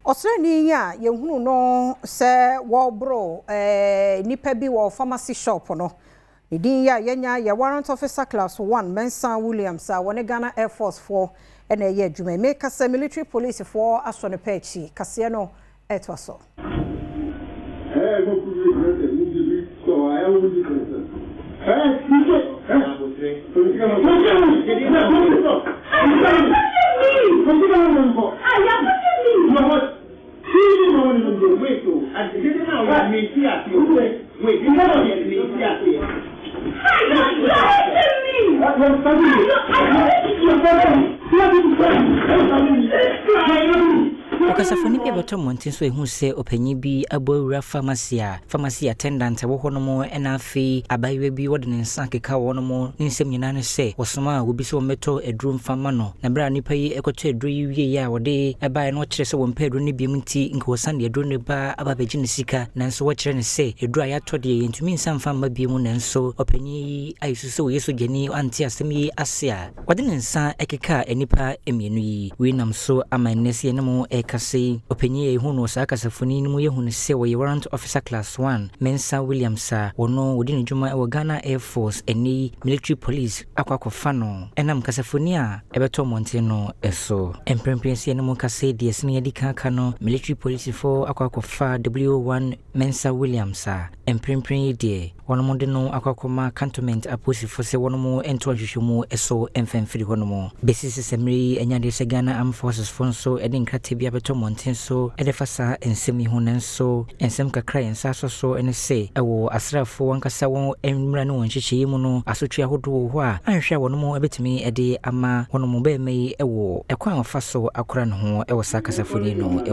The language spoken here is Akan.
Ɔsraani yi a yɛhunu no sɛ wɔreboro nnipa bi wɔ pharmacy shop no, ne din yi a yɛanya yɛ Warrant Officer Class 1 Mensah Williams a wɔne Ghana Air Force foɔ na ɛyɛ adwuma yi. Meka sɛ military police foɔ asɔ no pɛ akyi. Kaseɛ no ɛtoa so. Ɔkasafoni bi a bɛtɔ mmɔnten so ehu sɛ ɔpanyin bi abɔ awura pharmacy a pharmacy attendant a ɛwɔ hɔnom na afei abaayewa bi wɔde ne nsa akeka wɔn ne nsɛm nyinaa ne sɛ wɔsomaa obi sɛ wɔmmɛtɔ aduro mfa mma no. Na berɛ a nipa yi kɔtɔ aduro yi wieeɛ a wɔde baeɛ no ɔkyerɛ sɛ wɔmpɛ aduro no biom nti nka wɔsan de aduro no ba aba abɛgye ne sika. Nanso wɔkyerɛ no sɛ aduro a yɛatɔ deɛ yɛntumi nsan mfa mma biom. Nanso ɔpanin yi a yɛsusu sɛ ɔyɛ sogyani ante asɛm yi ase a ɔde ne nsa kekaa nnipa mmienu yi. Wei nam so ama nnɛ sɛ yɛne mo rekasa yi, ɔpanin yi a yɛhuu no wɔ saa kasafoni no mu yɛhu no sɛ ɔyɛ Warrant Officer Class One, Mensah Williams a ɔno ɔdi ne dwuma wɔ Ghana Air Force, ɛnnɛ yi Military Police akɔ akɔfa no ɛnam kasafoni a ɛbɛtɔ mmɔnten no so. Mprempren sɛ yɛne mo rekasa yi deɛ sɛnea yɛadi kan aka no, Military Policefoɔ akɔ akɔfa WO1 Mensah Williams a mprempren yi deɛ wɔde no akɔ akɔma Cantonment apolisifo sɛ wɔn ntoa nhwehwɛmu so mfa mfiri hɔnom. Besi sɛ mmerɛ yi ɛnyɛ adeɛ sɛ Ghana Armed Forces foɔ nso de nkrataa bi abɛtɔ mmɔnten so de fa saa nsɛm yi ho, nanso nsɛm kakra a yɛn nsa asɔ so ne sɛ wɔ asraafoɔ ankasa wɔn mmara ne wɔn nhyehyɛeɛ mu no asotwe ahodoɔ wɔ hɔ a anhwɛ a wɔn bɛtumi de ama wɔn barima yi wɔ ɛkwan a ɔfa so akora ne ho wɔ saa kasafoni no mu.